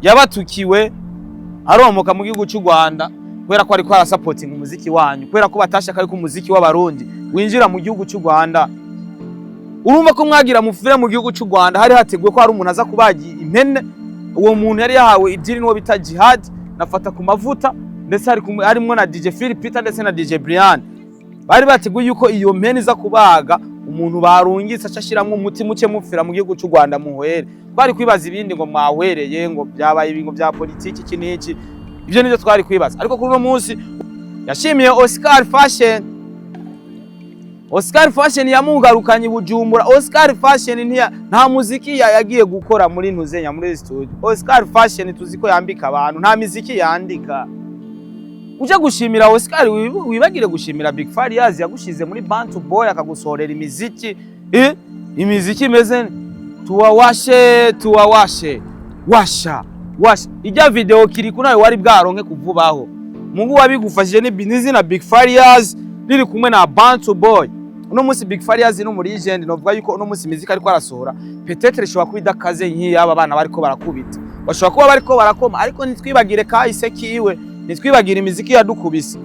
Yabatukiwe aromoka mu gihugu cy'u Rwanda kubera ko ariko arasapotinga umuziki wanyu, kubera ko batashaka yuko umuziki w'Abarundi winjira mu gihugu cy'u Rwanda. Urumva ko mwagira mufire mu gihugu cy'u Rwanda, hari hateguwe ko hari umuntu aza kubagira impene. Uwo muntu yari yahawe idini n'uwo bita Jihad nafata ku mavuta, ndetse harimwo na DJ Phil Peter ndetse na DJ Brian. Bari bateguye yuko iyo mpene iza kubaga umuntu barungitse, aca ashiramwo umuti, muce mupfira mu gihugu cy'u Rwanda muhwere. Twari kwibaza ibindi, ngo mwahwereye, ngo byabaye ibingo bya politiki, iki n'iki, ibyo nibyo twari kwibaza. Ariko kuri uno munsi yashimiye Oscar Fashion. Oscar Fashion yamugarukanye i Bujumbura. Oscar Fashion nta muziki yagiye gukora muri ntuzenya muri studio. Oscar Fashion tuzi ko yambika abantu, nta miziki yandika. Uje gushimira Oscar, wibagire gushimira Big Farious yagushize muri Bantu Boy, akagusohorera imiziki, imiziki imeze tuwawashe tuwawashe washa washa. Ijya video kiri kunawe wari bwaronke kuvubaho. Mungu wabigufashije ni n'izina Big Farious riri kumwe na Bantu Boy. Uno munsi Big Farious ni umu legend. Novuga yuko uno munsi imiziki ariko arasohora peut-être ishobora kuba idakaze nk'iyaba bana bariko barakubita, bashobora kuba bariko barakoma, ariko ntitwibagire kahise kiwe, ntitwibagire imiziki yadukubise.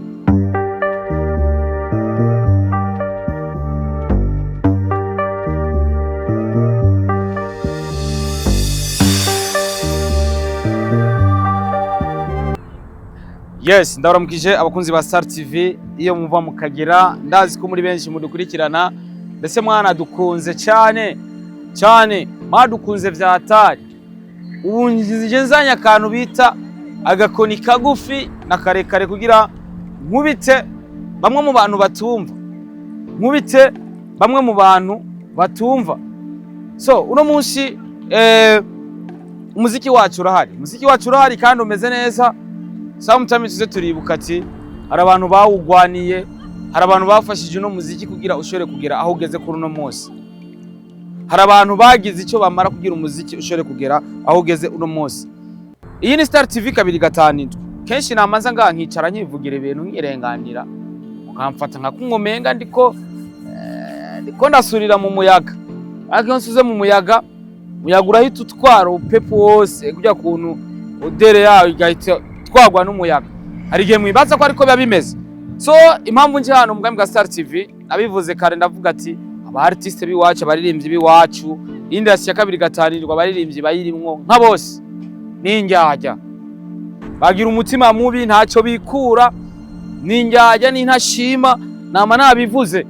Yes, ndabaramukije abakunzi ba Star TV iyo muva mukagera. Ndazi ko muri benshi mudukurikirana, ndetse mwanadukunze cyane cyane, mwadukunze vyatari. Ubu nje nzanye akantu bita agakoni kagufi na karekare kugira nkubite bamwe mu bantu batumva, nkubite bamwe mu bantu batumva. So uno munsi umuziki wacu urahari, umuziki wacu urahari kandi umeze neza. Sometimes tuze turibuka ati hari abantu bawugwaniye, hari abantu bafashije uno muziki kugira ushobore kugera aho ugeze kuri uno munsi, hari abantu bagize icyo bamara kugira umuziki ushobore kugera aho ugeze uno munsi. Iyi ni Star TV 257. Kenshi namanza ngaha nkicara nkivugira ibintu nkirenganira, mukamfata nka kunkomenga ndiko ndasurira mu muyaga. Ariko iyo nsuze mu muyaga, umuyaga urahita utwara upepo wose, kujya kuntu odeur yawo igahita twagwa n'umuyaga. Hari igihe mwibaza ko ariko biba bimeze. So impamvu nje hano mu bwami bwa Star TV, nabivuze kare, ndavuga ati aba artiste b'iwacu, abaririmbyi b'iwacu, industry ya 257, abaririmbyi bayirimwo nka bose n'indyarya, bagira umutima mubi, ntacyo bikura, n'indyarya n'intashima. Nama nabivuze,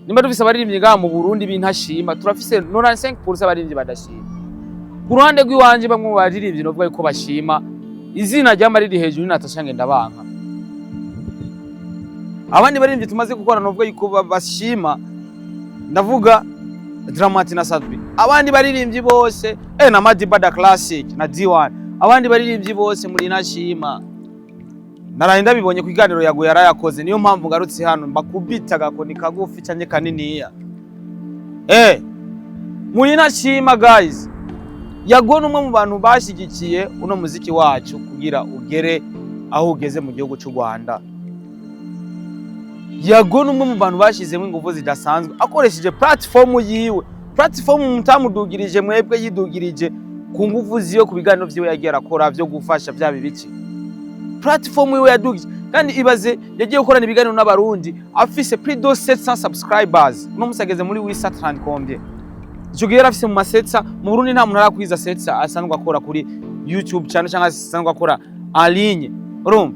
nimba dufise abaririmbyi ngaha mu Burundi b'intashima, turafise 95% abaririmbyi badashima. Ku ruhande rw'iwanje, bamwe mu baririmbyi novuga yuko bashima, izina ryama riri hejuru ni Natasha Ngendabanka. Abandi baririmbyi tumaze gukora novuga yuko bashima, ndavuga Dramati na Sadbi. Abandi baririmbyi bose, na Madiba da Classic na D1, abandi baririmbyi bose muri ntashima. Naraye ndabibonye ku kiganiro Yago yarayakoze, niyo mpamvu ngarutse hano mbakubita agakoni kagufi canke kaniniya. Muri ntashima guys. Yago ni umwe mu bantu bashyigikiye uno muziki wacu kugira ugere aho ugeze mu gihugu cy'u Rwanda. Yago ni umwe mu bantu bashyizemo ingufu zidasanzwe akoresheje platform yiwe, platform mutamudugirije mwebwe, yidugirije ku ngufu ziwe, ku biganiro vyiwe yagiye arakora vyo gufasha vya bibiki. Platform yiwe yadugije, kandi ibaze yagiye gukorana ibiganiro n'Abarundi afise plus de 700 subscribers. Uno musi ageze muri 830 combien. Ico gihe yari afise mu masetsa mu Burundi nta muntu arakwiza setsa asanzwe akora kuri YouTube cyane, cyangwa asanzwe akora en ligne. Urumva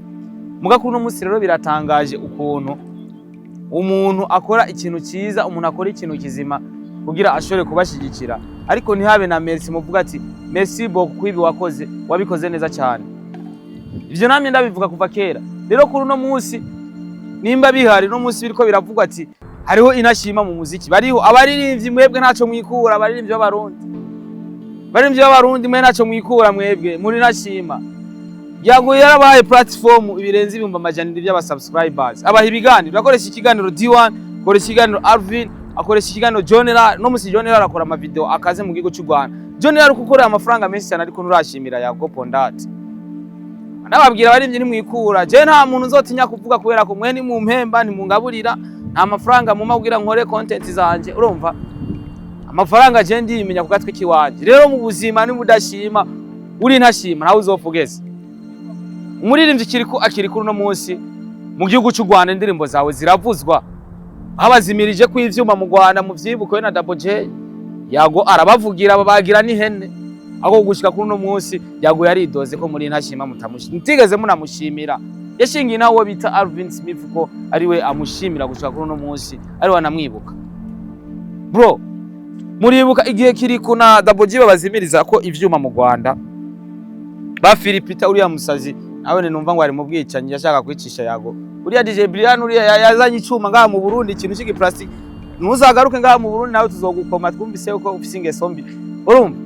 muga kuri uno musi rero biratangaje ukuntu umuntu akora ikintu cyiza, umuntu akora ikintu kizima kugira ashobore kubashyigikira, ariko ntihabe na merci, muvuga ati merci beaucoup kwibi wakoze, wabikoze neza cyane. Ivyo namye ndabivuga kuva kera. Rero kuri uno munsi nimba bihari, uno munsi biriko biravugwa ati hariho inashima mu muziki, bariho abaririmbyi mwebwe ntaco mwikura. Abaririmbyi b'Abarundi, abaririmbyi b'Abarundi mwe ntaco mwikura, mwebwe muri nashima. Yago yarabaye platform ibirenze 700,000 by'aba subscribers, abaha ibiganiro, akoresha ikiganiro D1, akoresha ikiganiro Alvin, akoresha ikiganiro John Ra. No musi John Ra arakora ama video akaze mu gihugu cy'u Rwanda. John Ra gukorera amafaranga menshi cyane, ariko nturashimira Yago Pondat. Nababwira abaririmbyi nimwikura, je nta muntu nzotinya kuvuga kubera ko mwe ni mu mpemba, ntimungaburira, nta mafaranga muma kugira nkore content zanje. Urumva amafaranga je ndimenya ku gatwi kiwanje. Rero mu buzima nimudashima Uri ntashima, ntawe uzopfa ugeze. Umuririmbyi Kirikou akiri kuri uno munsi mu gihugu cy'u Rwanda, indirimbo zawe ziravuzwa, abazimirije ko ivyuma mu Rwanda mu vyibuko we na Double J. Yago arabavugira, babagira n'ihene. Aho gushika kuri uno munsi, Yago yaridoze ko muri ntashima mutamushimira, mutigeze munamushimira. Yashingiye nawe bita Alvin Smith ko ariwe amushimira gushika kuri uno munsi, ariwe anamwibuka. Bro, muribuka igihe Kirikou na Double J babazimiriza ko ivyuma mu Rwanda, ba Philipita, uriya musazi nawe numva ngo ari mu bwicanyi, yashaka kwicisha Yago. Uriya DJ Brian, uriya yazanye icuma ngaha mu Burundi, ikintu c'igi plastic. Ntuzagaruke ngaha mu Burundi, nawe tuzogukoma, twumvise yuko ufise ingeso mbi. Urumva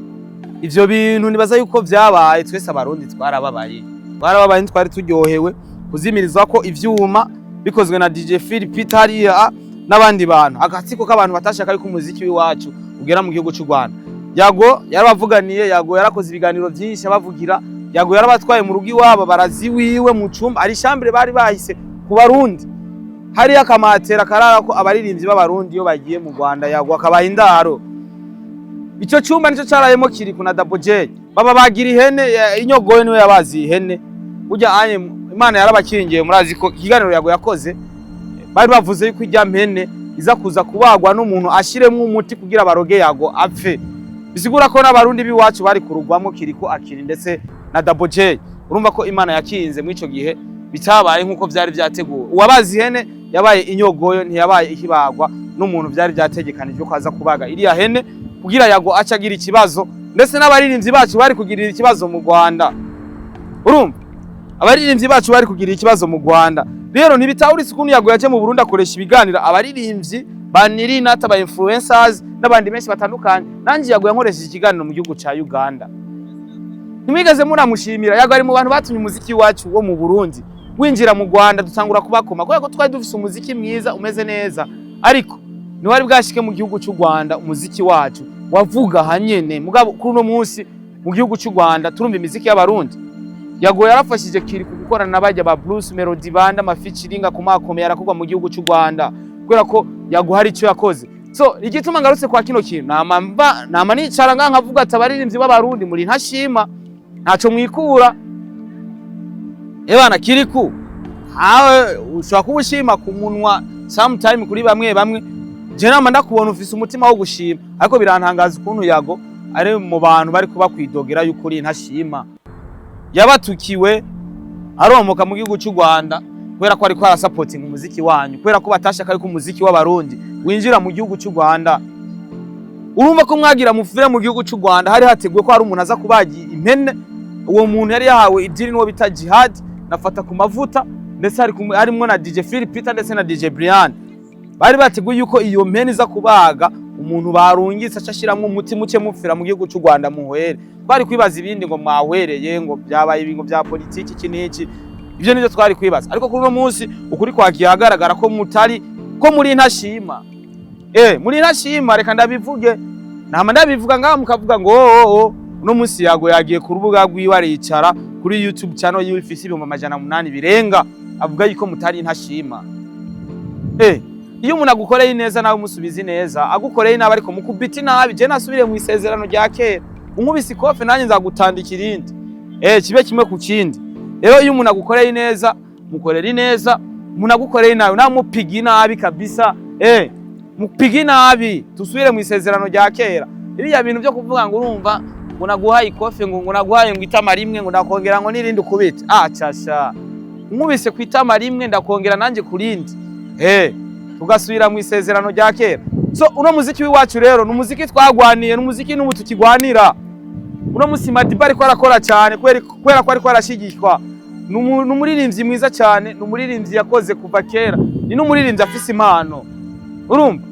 ivyo bintu, nibaza yuko vyabaye, twese Abarundi twarababaye, twarababaye, ntitwari turyohewe kuzimirizwa ko ivyuma bikozwe na DJ Philipita hariya n'abandi bantu, agatsiko k'abantu batashaka yuko umuziki w'iwacu ugera mu gihugu cy'u Rwanda. Yago yarabavuganiye, Yago yarakoze ibiganiro byinshi abavugira, Yago yarabatwaye mu rugo iwabo, barazi wiwe mu cumba ari chambre bari bahise ku Barundi hariya, akamatera karara ko abaririmbyi b'Abarundi iyo bagiye mu Rwanda. Yago akabaha indaro. Ico cumba nico carayemo Kirikou na Double J, baba bagira ihene. Inyogoye niwe yabazi ihene burya anye. Imana yarabakingiye. Murazi ko ikiganiro Yago yakoze, bari bavuze yuko ijya mpene iza kuza kubagwa n'umuntu ashiremwo umuti kugira baroge Yago apfe. Bisigura ko n'Abarundi b'iwacu bari kurugwamo, Kirikou Akili ndetse na Double J. Urumva ko Imana yakinze muri ico gihe, bitabaye nk'uko vyari vyateguwe. Uwabazi ihene yabaye inyogoyo, ntiyabaye ikibagwa n'umuntu vyari vyategekanijwe ko aza kubaga iriya hene kugira Yago ace agira ikibazo, ndetse n'abaririmbyi bacu bari kugirira ikibazo mu Rwanda. Urumva, abaririmbyi bacu bari kugirira ikibazo mu Rwanda. Rero ntibitahuritse ukuntu Yago yaje mu Burundi akoresha ibiganiro abaririmbyi ba Nirinata, ba influencers n'abandi benshi batandukanye. Nanjye Yago yankoresheje ikiganiro mu gihugu ca Uganda, ntimwigeze munamushimira. Yago ari mu bantu batumye umuziki wacu wo mu Burundi winjira mu Rwanda, dutangura kubakoma kubera ko twari dufise umuziki mwiza umeze neza, ariko ntiwari bwashike mu gihugu cy'u Rwanda. Umuziki wacu wavuga hanyene, mugabo kuri uno munsi mu gihugu cy'u Rwanda turumva imiziki y'Abarundi. Yago yarafashije Kirikou gukorana n'abajya ba Bruce Melody Band, ama featuring ku makomeye arakorwa mu gihugu cy'u Rwanda kubera ko Yago hari icyo yakoze. So igituma ngarutse kwa kino kintu, nama mva nama nicara nga nkavuga ati abaririmbyi b'Abarundi muri ntashima, ntaco mwikura. Ebana, Kirikou hawe ushobora kuba ushima ku munwa sometime kuri bamwe bamwe. Je nama ndakubona ufise umutima wo gushima, ariko birantangaza ukuntu Yago ari mu bantu bari kuba kwidogera yuko uri ntashima. Yabatukiwe aromoka mu gihugu cy'u Rwanda kubera ko ariko arasapotinga umuziki wanyu, kubera ko batashaka yuko umuziki w'Abarundi winjira mu gihugu cy'u Rwanda. Urumva ko mwagira mufire mu gihugu cy'u Rwanda, hari hateguwe ko hari umuntu aza kubaga impene. Uwo muntu yari yahawe idini n'uwo bita Jihad nafata ku mavuta, ndetse harimwo na DJ Phil Peter ndetse na DJ Brian. Bari bateguye yuko iyo mpene iza kubaga umuntu barungitse, aca ashiramwo umuti, muce mupfira mu gihugu cy'u Rwanda muhwere. Twari kwibaza ibindi, ngo mwahwereye, ngo byabaye ibingo bya politiki, iki n'iki. Ibyo nivyo twari kwibaza, ariko kuri uno munsi ukuri kwagiye ahagaragara ko mutari ko muri ntashima. Muri ntashima, reka ndabivuge. Nama ndabivuga ngaha mukavuga ngo oh, oh, oh. Uno munsi Yago yagiye ku rubuga rwiwe, aricara kuri YouTube channel yiwe ifise 800,000 birenga, avuga yuko mutari ntashima. Iyo umuntu agukoreye neza nawe umusubiza neza, agukoreye nabi ariko mukubita inabi. Je nasubiriye mu isezerano rya kera: unkubise ikofe nanjye nzagutandika irindi, kibe kimwe ku kindi. Rero iyo umuntu agukoreye neza, mukorera ineza. Umuntu agukoreye nabi, namupiga inabi kabisa, mupiga inabi. Tusubire mu isezerano rya kera. Biriya bintu byo kuvuga ngo urumva ngo naguhaye ikofe, ngo naguhaye ngo itama rimwe, ngo ndakongera ngo n'irindi ukubite, ah casha, unkubise ku itama rimwe ndakongera nanjye ku rindi, tugasubira mu isezerano rya kera. So uno muziki w'iwacu rero ni umuziki twagwaniye, ni umuziki n'ubu tukigwanira. Uno musi Madiba ariko arakora cyane kubera ko ariko arashigikwa. Ni umuririmbyi mwiza cyane, ni umuririmbyi yakoze kuva kera, ni n'umuririmbyi afise impano. Urumva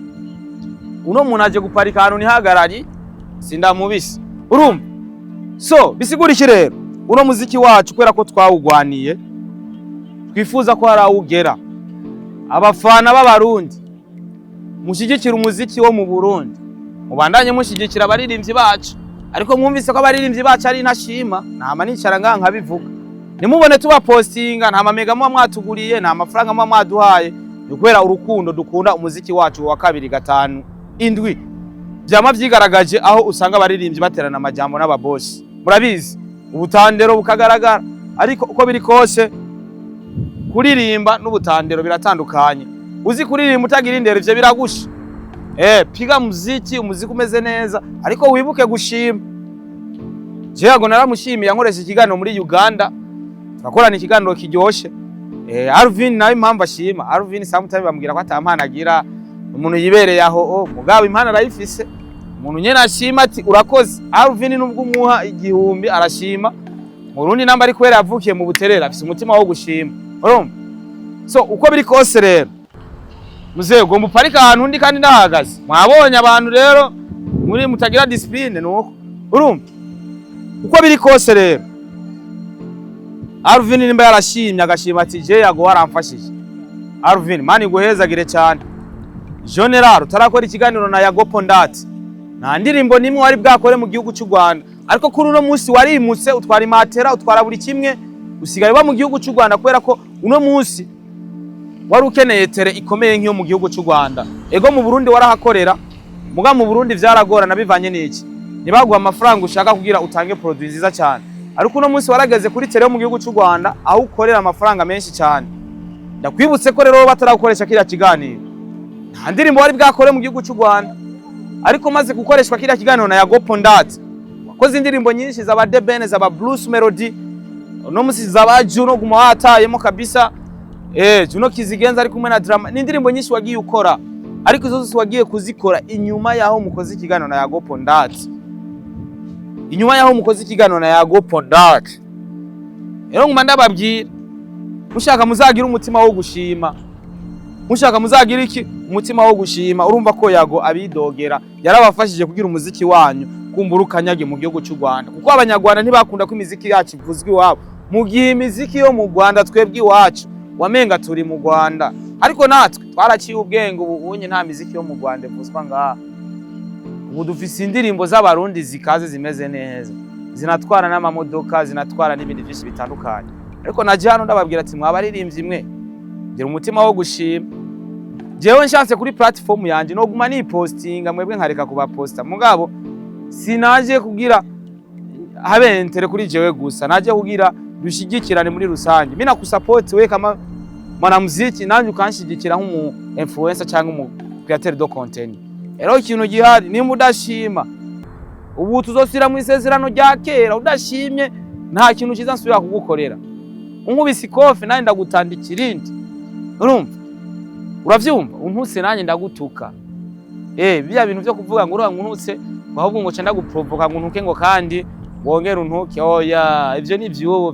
uno muntu aje guparika ahantu ntihagarari, sindamubise. Urumva, so bisigura iki rero? Uno muziki wacu, kubera ko twawugwaniye, twifuza ko hari aho ugera. Abafana b'Abarundi, mushyigikira umuziki wo mu Burundi, mubandanye mushyigikira abaririmbyi bacu. Ariko mwumvise ko abaririmbyi bacu ari intashima. Nama nicara ngaha nkabivuga, ntimubone tubapostinga, nta mamega muba mwatuguriye, nta mafaranga muba mwaduhaye, ni kubera urukundo dukunda umuziki wacu wa 257. Vyama vyigaragaje aho usanga abaririmbyi baterana amajambo n'ababosi. Murabizi, Ubutandero bukagaragara. Ariko uko biri kose, kuririmba n'ubutandero biratandukanye. Uzi kuririmba utagira indero, ivyo biragusha. Piga muziki, umuziki umeze neza, ariko wibuke gushima. Jewe naramushimiye, yankoresha ikiganiro muri Uganda, turakorana ikiganiro kiryoshe. Alvin nawe impamvu ashima, Alvin sometimes bambwira ko atampana agira, umuntu yibereye aho, oh, mugabo impano arayifise. Umuntu nyene ashima ati urakoze. Alvin nubwo umuha 1000 arashima. Mu rundi namba ari kubera yavukiye mu Buterera, afise umutima wo gushima, urumva? So uko biri kose rero, muzehe, ugomba uparika ahantu undi kandi ndahagaze. Mwabonye abantu rero muri mutagira discipline, nuko urumva. Uko biri kose rero, Alvin nimba yarashimye, agashima ati je Yago waramfashije, Alvin, mani guhezagire cyane. General utarakora ikiganiro na Yago Pondati, nta ndirimbo nimwe wari bwakore mu gihugu cy'u Rwanda, ariko kuri uno munsi warimutse, utwara imatera, utwara buri kimwe, usigaye uba mu gihugu cy'u Rwanda kubera ko uno munsi wari ukeneye terrain ikomeye nk'iyo mu gihugu cy'u Rwanda. Ego, mu Burundi warahakorera, muga mu Burundi vyaragorana bivanye n'iki? Ntibaguha amafaranga ushaka kugira utange produit nziza cyane. Ariko uno munsi warageze kuri terrain yo mu gihugu cy'u Rwanda, aho ukorera amafaranga menshi cyane. Ndakwibutse ko rero bataragukoresha kiriya kiganiro, nta ndirimbo wari bwakore mu gihugu cy'u Rwanda. Ariko maze gukoreshwa kiriya kiganiro na Yago Pondati, wakoze indirimbo nyinshi zaba The Ben, zaba Bruce Melody, uno munsi zaba Juno, guma watayemo kabisa. Juno Kizigenza ari kumwe na Drama. Ni indirimbo nyinshi wagiye ukora, ariko izo zose wagiye kuzikora inyuma yaho mukoze ikiganiro na Yago Pondati, inyuma yaho mukoze ikiganiro na Yago Pondati. Rero nguma ndababwira, mushaka muzagira umutima wo gushima, mushaka muzagira iki? Umutima wo gushima. Urumva ko Yago abidogera, yarabafashije kugira umuziki wanyu kumbura ukanyage mu gihugu cy'u Rwanda, kuko Abanyarwanda ntibakunda ko imiziki yacu ivuzwa iwabo, mu gihe imiziki yo mu Rwanda twebwe iwacu wamenga turi mu Rwanda. Ariko natwe twaraciye ubwenge, ubu unye nta miziki yo mu Rwanda ivuzwa ngaha. Ubu dufise indirimbo z'Abarundi zikaze, zimeze neza, zinatwara n'amamodoka, zinatwara n'ibindi byinshi bitandukanye. Ariko naje hano ndababwira ati mwabaririmbyi mwe, gira umutima wo gushima. Jewe nshatse kuri platform yanje noguma nipostinga, mwebwe nkareka kubaposta, mugabo sinaje kugira habe intérêt kuri jewe gusa, naje kugira dushigikirane muri rusange. Mimi nakusupport we kama mwanamuziki, nanjye ukanshigikira nk'umu influencer cyangwa umu créateur de contenu. Rero ikintu gihari, nimba udashima, ubu tuzosubira mu isezerano rya kera. Udashimye, nta kintu cyiza nsubira kugukorera. Unkubise ikofe, nanjye ndagutandika irindi, urumva? Uravyumva? Untutse, nanjye ndagutuka. Bya bintu byo kuvuga ngo uriya untutse, ngo ahubwo ngo ca ndaguprovoka ngo untuke, ngo kandi wongere untuke, oya, ivyo ni ivy'ubu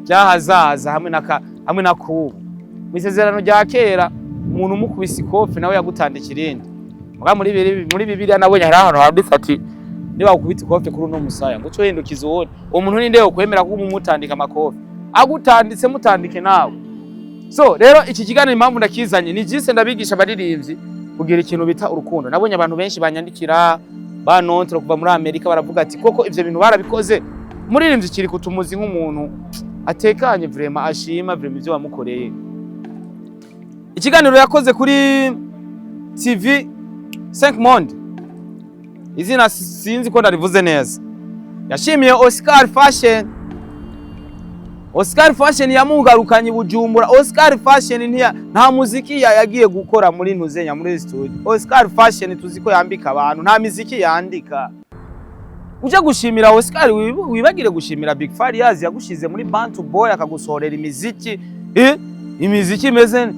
vyahazaza hamwe na kubu. Mu isezerano rya kera, umuntu umukubise ikofe nawe yagutandika irindi. Muga muri Bibiliya nabonye hari ahantu handitse ati niba ukubita ikofe kuri uno musaya, ngo uce uhindukiza uwundi. Uwo muntu ninde yokwemera ko umutandika amakofe? Agutanditse, mutandike nawe. So rero iki kiganiro impamvu ndakizanye ni jise ndabigisha abaririmbyi kugira ikintu bita urukundo. Nabonye abantu benshi banyandikira, banontra kuva muri Amerika, baravuga ati koko ivyo bintu barabikoze. Umuririmbyi kiri kutumuzi nk'umuntu atekanye, vraiment ashima vraiment ivyo wamukoreye. Ikiganiro yakoze kuri TV 5 Monde, izina sinzi ko ndarivuze neza, yashimiye Oscar Fashion. Oscar Fashion yamugarukanye i Bujumbura. Oscar Fashion ntiya nta muziki yagiye gukora muri ntuzenya muri studio. Oscar Fashion tuzi ko yambika abantu, nta miziki yandika. Uje gushimira Oscar, wibagire gushimira Big Farious yagushize muri Bantu Boy, akagusohorera imiziki, imiziki imeze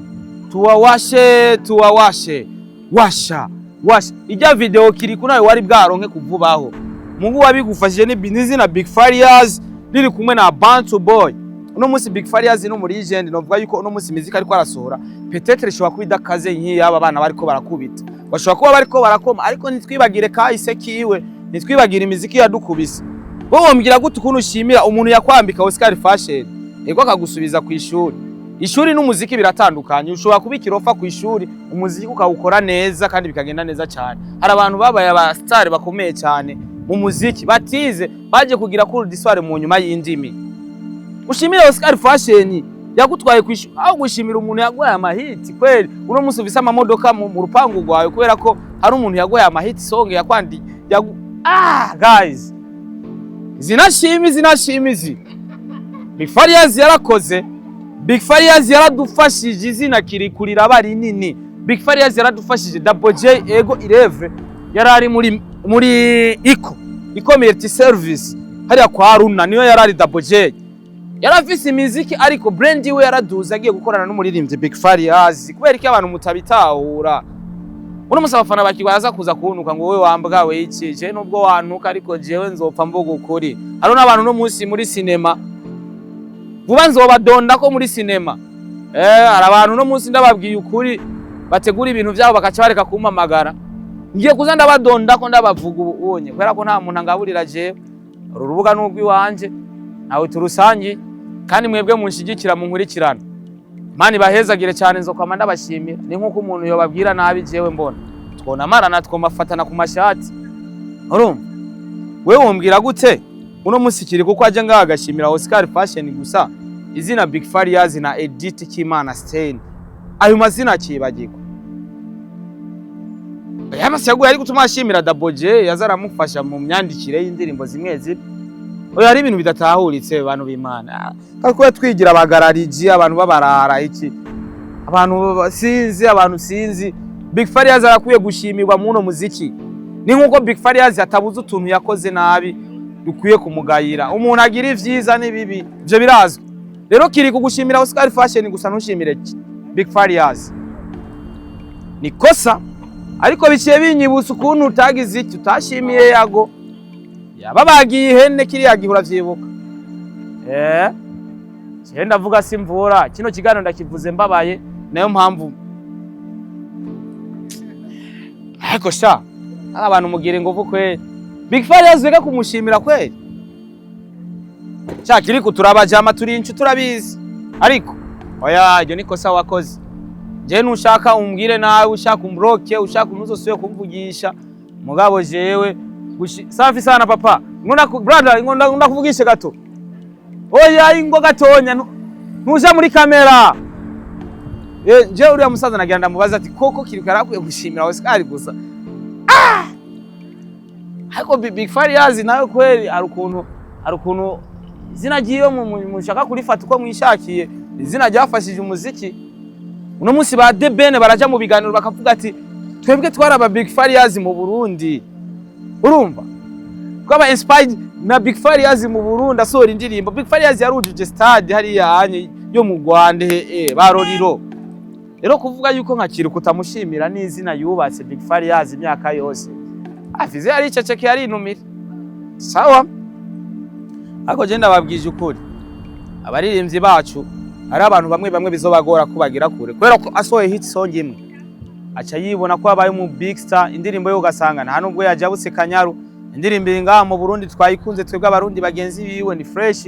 tuwawashe tuwawashe washa washa. Ijya video kiri kunawe wari bwaronke kuvubaho. Mungu wabigufashije ni n'izina Big Farious riri kumwe na Bantu Boy. Uno munsi Big Farious no muri legend, novuga yuko uno munsi imiziki ariko arasohora peut-être ishobora kuba idakaze nk'iyaba bana bariko barakubita, bashobora kuba bariko barakoma, ariko ntitwibagire kahise kiwe, ntitwibagire imiziki yadukubise. Wowe wombwira gute ukuntu ushimira umuntu yakwambika, Oscar Fashion, ego akagusubiza ku ishuri? Ishuri n'umuziki biratandukanye. Ushobora kuba ikirofa ku ishuri, umuziki ukawukora neza kandi bikagenda neza cyane. Hari abantu babaye aba star bakomeye cyane mu muziki batize, baje kugira cours du soir mu nyuma y'indimi. Ushimire Oscar Fashion yagutwaye ku ishuri aho gushimira umuntu yaguhaye amahiti. Kweli uno munsi ufise amamodoka mu rupangu rwawe kubera ko hari umuntu yaguhaye amahiti, song yakwandi yagu. Ah guys, Izi ntashima, izi ntashima izi. Big Farious yarakoze, Big Farious yaradufashije, izina Kirikou riraba rinini. Big Farious yaradufashije. Double J, ego irevre, yari ari muri Iko Multi Service hariya kwa Runa, niyo yari ari. Double J yarafise imiziki, ariko brand yiwe yaraduze agiye gukorana n'umuririmbyi Big Farious. Kubera iki abantu mutabitahura? Uno musi abafana bakirwa yaza kuza kuntuka ngo wowe wambwawe iki? Je nubwo wantuka, ariko jewe nzopfa mvuga ukuri. Hariho n'abantu no munsi muri sinema vuba nzobadonda ko muri sinema. Hari abantu no munsi, ndababwiye ukuri, bategura ibintu vyabo bakaca bareka kumpamagara. Ngiye kuza ndabadonda ko ndabavuga ubu unye, kubera ko nta muntu angaburira jewe. Uru rubuga n'urw'iwanje, ntawe turusangiye. Kandi mwebwe munshigikira, munkurikirana, Imana ibahezagire cyane, nzokwama ndabashimira. Ni nk'uko umuntu yobabwira nabi, jewe mbona twonamarana, twomafatana ku mashati. Urumva wewe wombwira gute uno musi kiri kuko aje ngaha agashimira Oscar Fashion gusa, izina Big Farious na Edith Kimana Stein, ayo mazina akibagirwa? Yamase yaguye ari gutuma ashimira Double J, yaza aramufasha mu myandikire y'indirimbo zimwe zimwe. Oya, hari ibintu bidatahuritse, bantu b'Imana. Kuba twigira abagarariji, abantu babarara iki, abantu sinzi, abantu sinzi. Big Farious arakwiye gushimirwa muno muziki. Ni nkuko Big Farious atabuze utuntu yakoze nabi dukwiye kumugayira. Umuntu agira ivyiza n'ibibi, ivyo birazwi. Rero kiri kugushimira Oscar Fashion gusa, ntushimire Big Farious, ni kosa. Ariko biciye binyibutsa ukuntu utagize iki, utashimiye Yago yababagiye ihene kiriya gihe, uravyibuka? Je ndavuga simvura. Kino kiganiro ndakivuze mbabaye, nayo mpamvu. Ariko sha, abantu mugira inguvu kweli. Big Farious reka kumushimira kweli. Sha Kirikou, turabajama, turi inshuti, turabizi, ariko oya, iryo ni kosa wakoze. Je nushaka umbwire nawe, ushaka umbroke, ushaka unuzosubire kumvugisha, mugabo jewe safi sana papa. Ngunda brother, ngunda ndakuvugishe gato. Oya, ingo gatonya, nuja muri kamera. Je uriya musaza nagira ndamubaza ati koko Kirikou yarakwiye gushimira Oscar gusa? Ah! Ariko Big Farious nawe kweli, hari ukuntu izina ryiwe mushaka kurifata uko mwishakiye. Izina ryafashije umuziki. Uno munsi ba The Ben baraja mu biganiro bakavuga ati twebwe twari aba Big Farious mu Burundi. Urumva twaba inspired na Big Farious mu Burundi, asohora indirimbo. Big Farious yarujuje stade hariya hanye yo mu Rwanda, baroriro. Rero kuvuga yuko nka Kirikou kutamushimira n'izina yubatse Big Farious imyaka yose afize, yariceceke, yarinumira, sawa. Ariko je ndababwije ukuri, abaririmbyi bacu, hari abantu bamwe bamwe bizobagora kubagira kure, kubera ko asohoye hit song imwe aca yibona ko abaye mu big star. Indirimbo yo ugasanga nta nubwo yajabutse Kanyaru. Indirimbo iri ngaha mu Burundi, twayikunze twebwe Abarundi bagenzi biwe, ni fresh,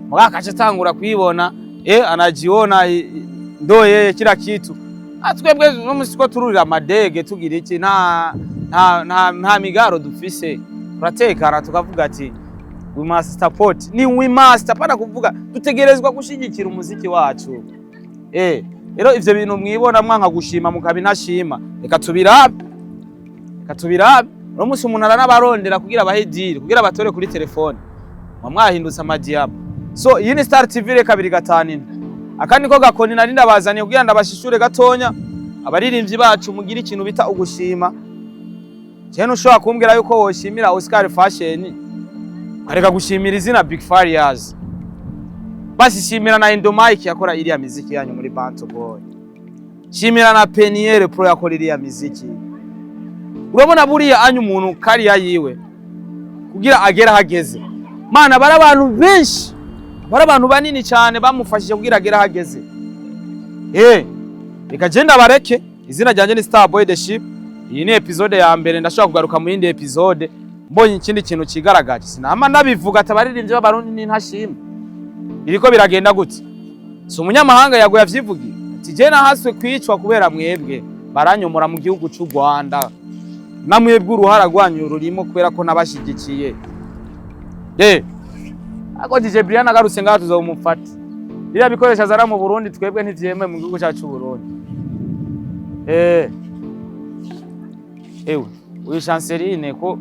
mugabo akaca atangura kuyibona, anajiona ndo yeye kila kitu. Twebwe no musi ko tururira amadege, tugira iki, nta migaro dufise, turatekana, tukavuga ati we must support, ni we must, apana kuvuga, dutegerezwa gushigikira umuziki wacu. Rero ivyo bintu mwibona mwanka gushima mukabinashima, reka tubirabe, reka tubirabe. Uno musi umuntu aranabarondera kugira bahe deal, kugira batore kuri telefone, mwa mwahindutse amadiyama. So iyi ni Star TV reka 257. Aka niko gakoni nari ndabazaniye kugira ndabashishure gatonya. Abaririmbyi bacu, mugira ikintu bita ugushima. Je ntushobora kumbwira yuko woshimira Oscar Fashion ukareka gushimira izina Big Farious. Basi shimira na Endomike yakora iriya miziki yanyu muri Bantu Boy, shimira na Peniel Pro yakora iriya miziki. Urabona buriya anyu umuntu kariya yiwe kugira agere hageze, mana, bari abantu benshi, bari abantu banini cyane bamufashije kugira agere hageze. Reka je ndabareke. Izina ryanjye ni Star Boy the Ship. Iyi ni episode ya mbere, ndashobora kugaruka mu yindi episode mbonye ikindi kintu kigaragaje. Sinama nabivuga ati abaririmbyi b'Abarundi ni ntashima, biriko biragenda gute? Si umunyamahanga yagoye avyivugiye ati je nahaswe kwicwa kubera mwebwe, baranyomora mu gihugu c'u Rwanda, na mwebwe uruhara rwanyu rurimo kubera ko nabashigikiye. Ako DJ Brian agarutse ngaha tuzomufata. Biriya bikoresho azana mu Burundi twebwe ntivyemewe mu gihugu cyacu c'u Burundi. Ewe, uyu Chanceline ko